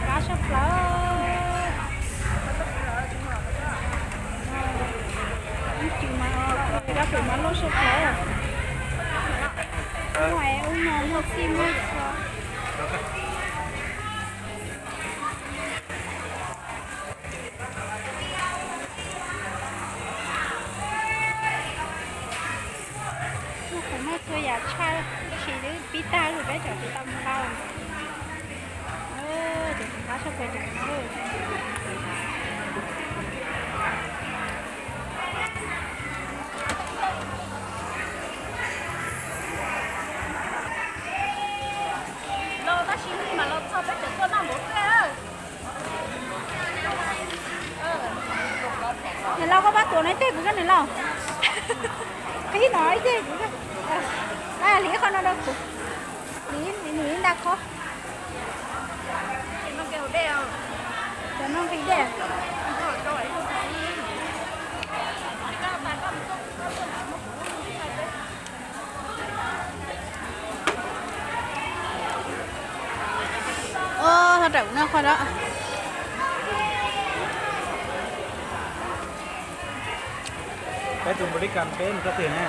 Qab sab plaws. Ib cim mas, ib cim mas loj sab plaws. Ub no muaj txij muaj txhua. Muaj qhov muaj txhua yam tshaj, tab sis twb pib tag lawm, peb tseem tsis tau mus ntau. Ces qab sab plaws no. Los tab sis mas los txog peb tseem tuaj noj npaum li. Niam laus, koj pab tuav no ib teg kuv, koj niam laus. Qhib no ib teg kuv, hliv qhov no rau kuv. Hliv, hliv nta qhov. Cov no nqhis dej. Ua, thov rawm no qhov no. Peb tus npaum li kas peb mus rau twg na?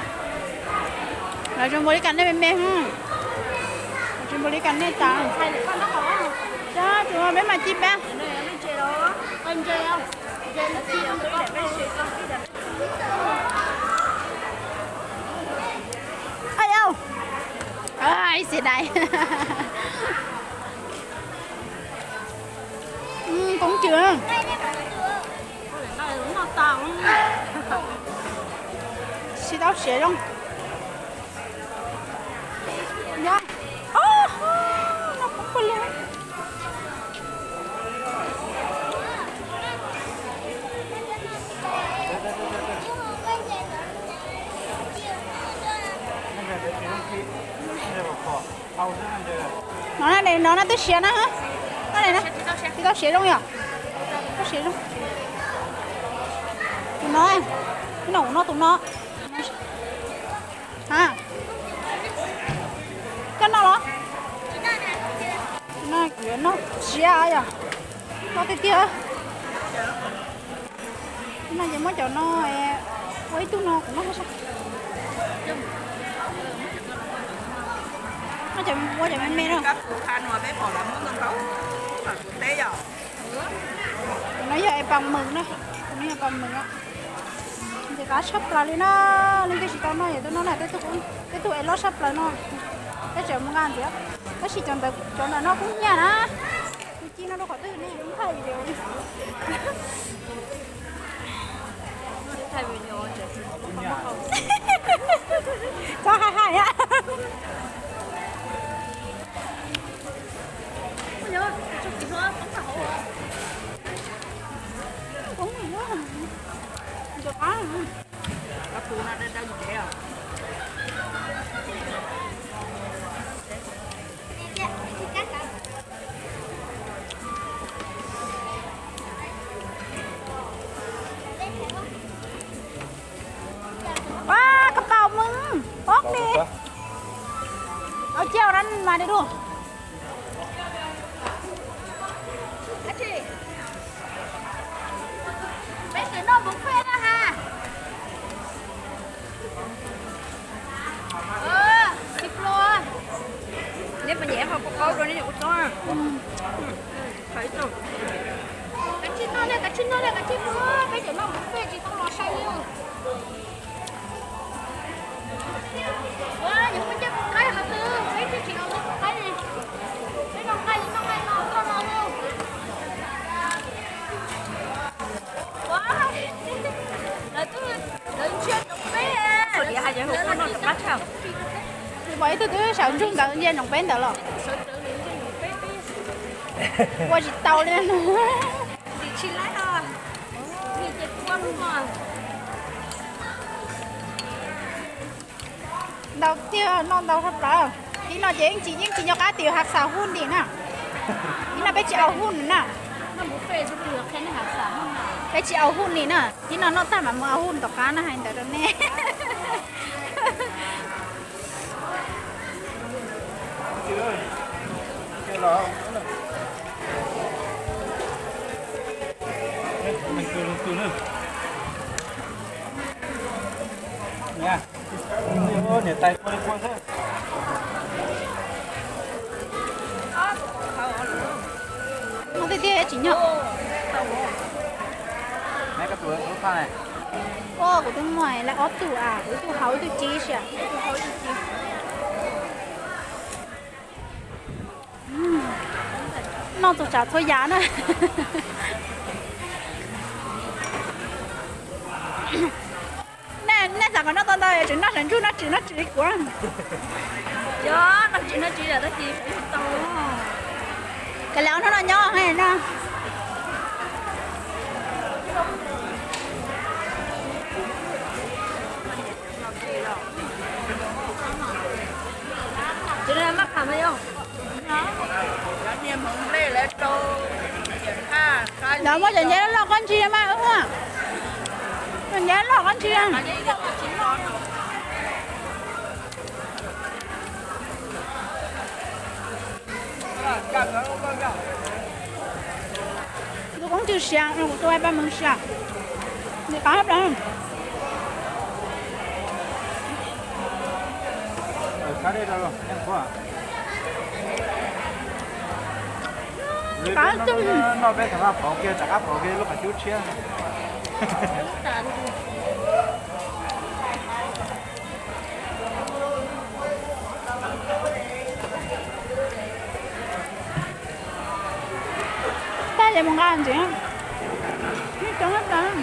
Lawv tus npaum li kas nej me me, lawv tus npaum li kas nej tas. Tab tus no peb mam ci peb. Ib xiam dais. Poob cw. Tsis tau siav zoo. Noj poob pawg lug. No na, no na twb siav na. Tsis tau siav zoo yom. Tau siav zoo. Tus no, tus no, tus no. Koj noj los? No kuv yuav noj siav yom. Noj tiag tiag. No ces muab cov no, ua ib tug no kuv noj. Ua cov me me no. Tus no yog es pas mws na. Tus no yog pas mws. Ces qab tshaj plaws li na. Leej twg tsis tau noj yog tuaj noj na, tej tug es loj tshaj plaws no. Peb tseem mus nqa ntxiv. Tab sis cov ntawd, cov ntawm no kuj nyiam na. Kuv ci no rau qhov twg ne, kuv thaij video. Txhob hais hais a. Ua, koj paum mws pob li. Au ciaj na mas li lug. Peb tseem noj buffet na ha. Tsis pluag. Neb puas nyiam qhov kuv qaub rau neb nyuam qhuav txob? Kav tsij noj ne, kav tsij noj ne, kav tsij noj, peb tseem noj buffet tsis tau los sai li. Ua, yuav muaj ncej puas qaib qhov twg, peb twb tsis los noj puas qaib li. Peb noj nqaij li, noj nqaij no koj no lauj. Ua, lawv twb, lawv ntsia ntsoov peb. Pom ib tug twb sawv ntsug ntawd ntsia ntsoov peb ntawd los. Ua tsis tau li. Ntau tiag, noj ntau tshaj plaws. Ib no ces yeej tsis, yeej tsis nco qab tias hav xav huj ntim na. Ib no peb tsis au huj na. Peb tsis au huj ni na. Ib no noj tag mam mus au huj tom qab na, hais ntawd rau nej. Niam tais kua li kua xwb. Noj tiag tiag tsis nyog. Ua kuv twb muaj lawm ob tug, kuv ib tug haus ib tug ci si. Noj txhua tsav txhua yam na. Nej xav kom noj tau ntau tseem noj sawv ntsug, noj tsis noj tsis li kuv. Yog noj tsis noj tsis tab sis tau. Kav liam hnub no nyob na. Lawv muaj cov nceb loj loj qab ntsis mas, cov nceb loj loj qab ntsis. Tus koob tsis siav no, kuv tus paj meeg siav. Nws qab plaws. Qab tug. Noj peb tag hab pov kiag, rov qab pov kiag lub qhov cub tshiab. Tag ces mus nqa ntxiv. Coob tag.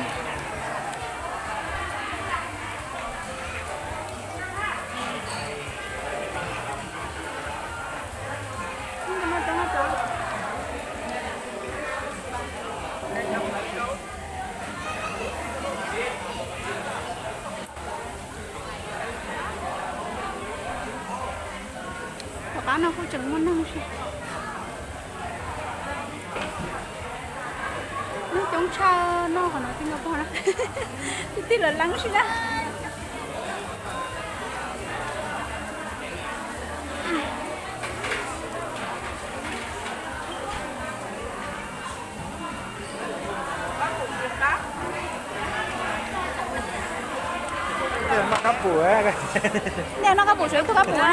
Tom qab no kuj tseem muaj neeg si. Neeg coob tshaj, noj qhov no tij no pog na. Tij tij lawv leeb si na. Noj kab pum, nej noj kab pum, suav ib tug kab pum na.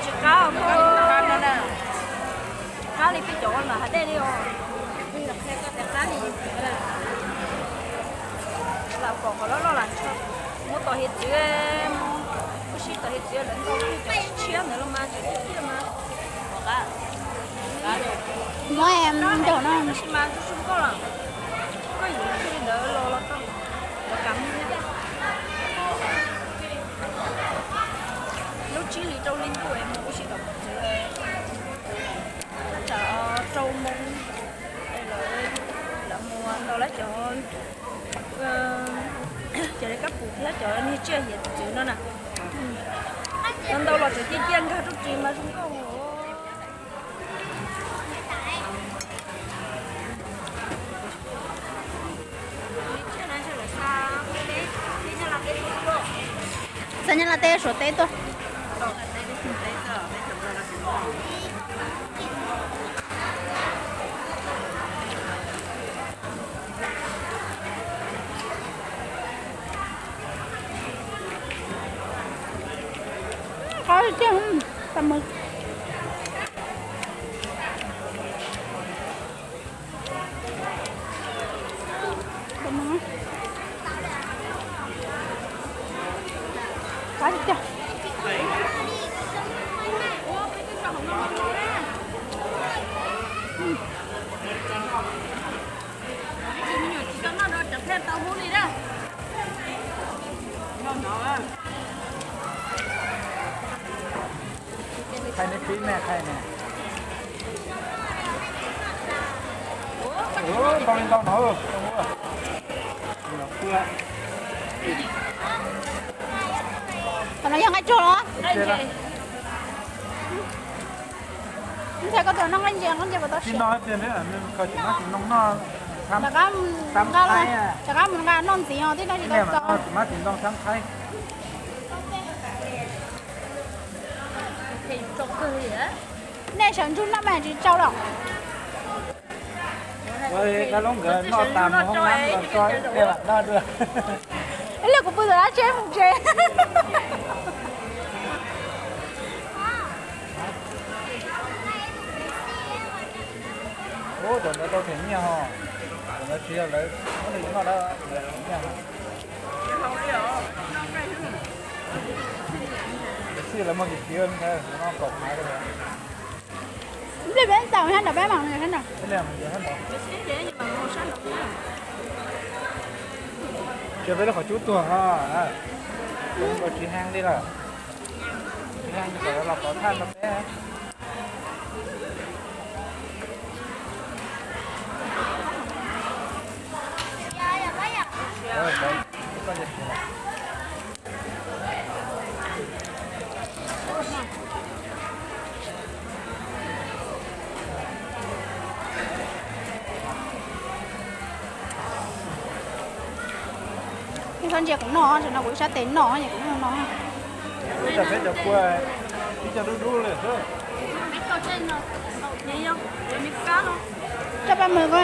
Tsis qab, qab li peb cov ntawm hav dej li os. Lam pom qhov loj loj lam ntshaw. Muab tom hiav txwv, ua si tom hiav txwv lawv ntau, cov tshiab ntawd los mas tseem tiaj tiaj mas. Muab ncaum no tab sis mas tub su koj los, koj yuav li ntawd los los tau, los kam. Lub tsib hlis rau hli ntuj es mus ua si tom hiav txwv, tsam rau moo, lawv mus ntau lawm cov, cov li kab pum thiab cov niag tsiaj hiav txwv no na. Ntau ntau los tseem ciaj ciaj nkag rau ris mas zoo nkauj. Xa Nyab Laj teb Suav teb tuaj. Qab tiag, tas mus. Qab tiag. Thaij neb pib me thaij ne. Ntau li ntau no. Qhov no yog nqaij tsuag los? Ntshai koj tuaj noj nqaij ntsia, nqaij ntsia puas tau siav. Rov qab mus nqa noj ntxiv os, tib no tsis tau txog. Sawv ntsug noj mas tsis tsau los. Dab laug nkawd noj tas mus hoob nab los tso ib pliag mam noj dua. Ib pliag kuv pw tom dab tsheb mus tsev. Ub, cov ntawd tau them nyiaj ho. Cov ntawd tsis yog lawv muab li noj dab, lawv them nyiaj ho. Tiam sis lawv muag kim kiv ntawd no kaum phav li. Nplej peb ntaus nyob nram peb mam mus nyob nram. Tsis peb lub qhov cub tuag ho. Tsis heev li lawm. Tsis heev kom los pov thaj rau peb. Ib txhob ntsia kuv noj, tam no kuv ib sab tes noj, kuv noj no. Peb cov, peb cov kua ib co dub dub li xwb. Coj paj mws ko.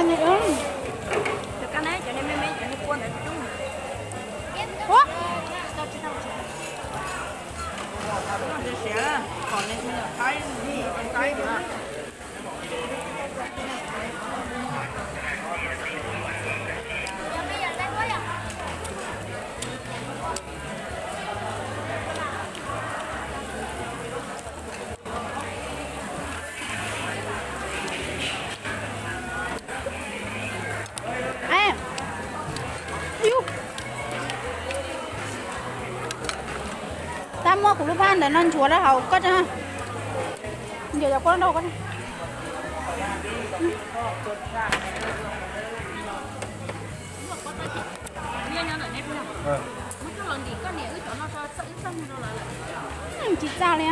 Tab muab kuv lub phab ntawm no nchuav rau hauv koj tso. Nchuav cov kua rau koj. Tsis txaj li.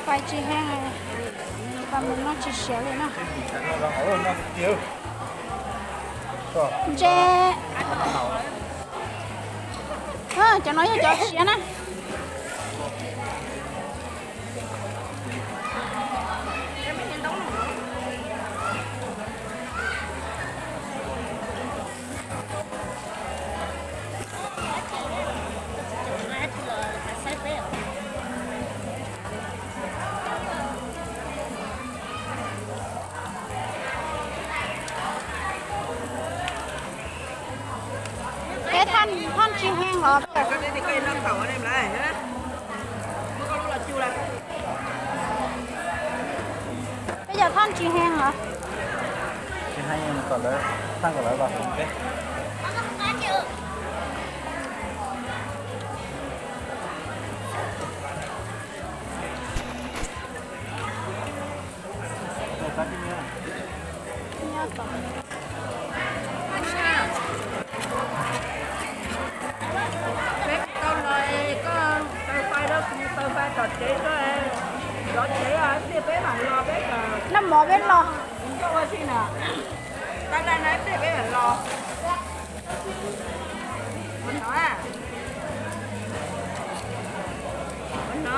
Fais tsis heev, fais mus noj tsis siav li na. Ntse, cov no yog cov siav na. Peb thaj thaj tsis heev los? Peb yog thaj tsis heev los? Tsis heev, kom lawv, thaj kom lawv los peb. Peb tau los, koj taw fais rau kuv, taw fais tom tsev, zov tsev tiag peb mam los, peb noj mov peb los. Koj ua si na, tau dai na, peb mam los. Ua no, ua no.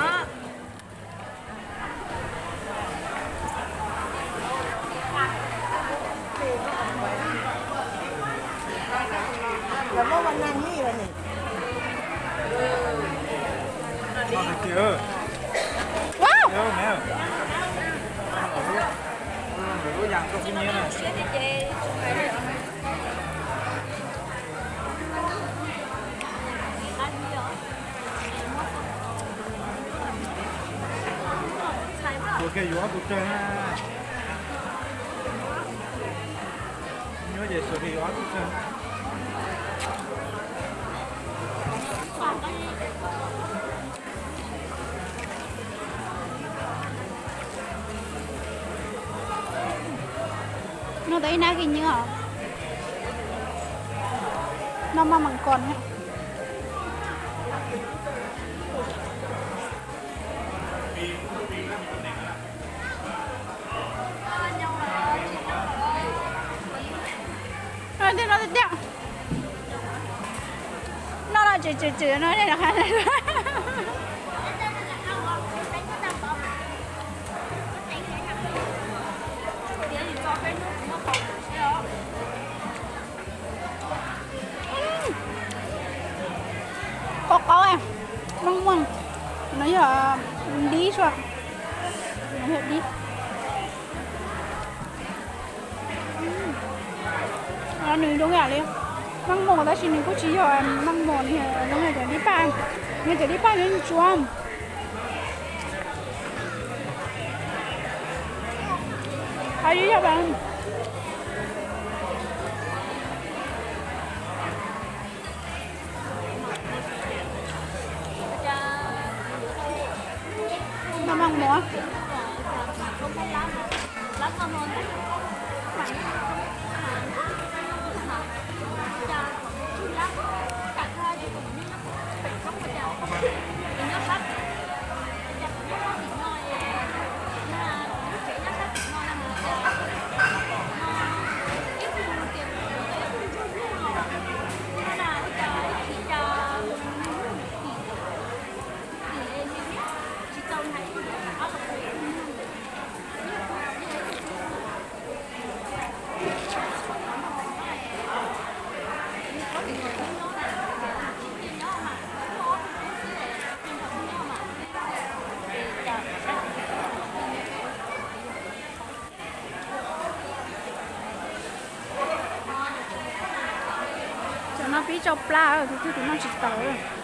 Ua ke yuav ob tug tsawg na. Nyuaj ces xuas ke yuav ob tug tsawg. Noj tau ib nab kis nywb os. Noj maj mam kos. Tsem tsem no. Qaub qaub, meej meej, no yog dib xwb, no yog dib. Nws zoo yam li meej mom tab sis nws kuj tsis yog meej mom, zoo yam cov dib paj, yog cov dib paj ntsuab ntsuab. Cov no pib tsau plab, tus twg tus no tsis tawv.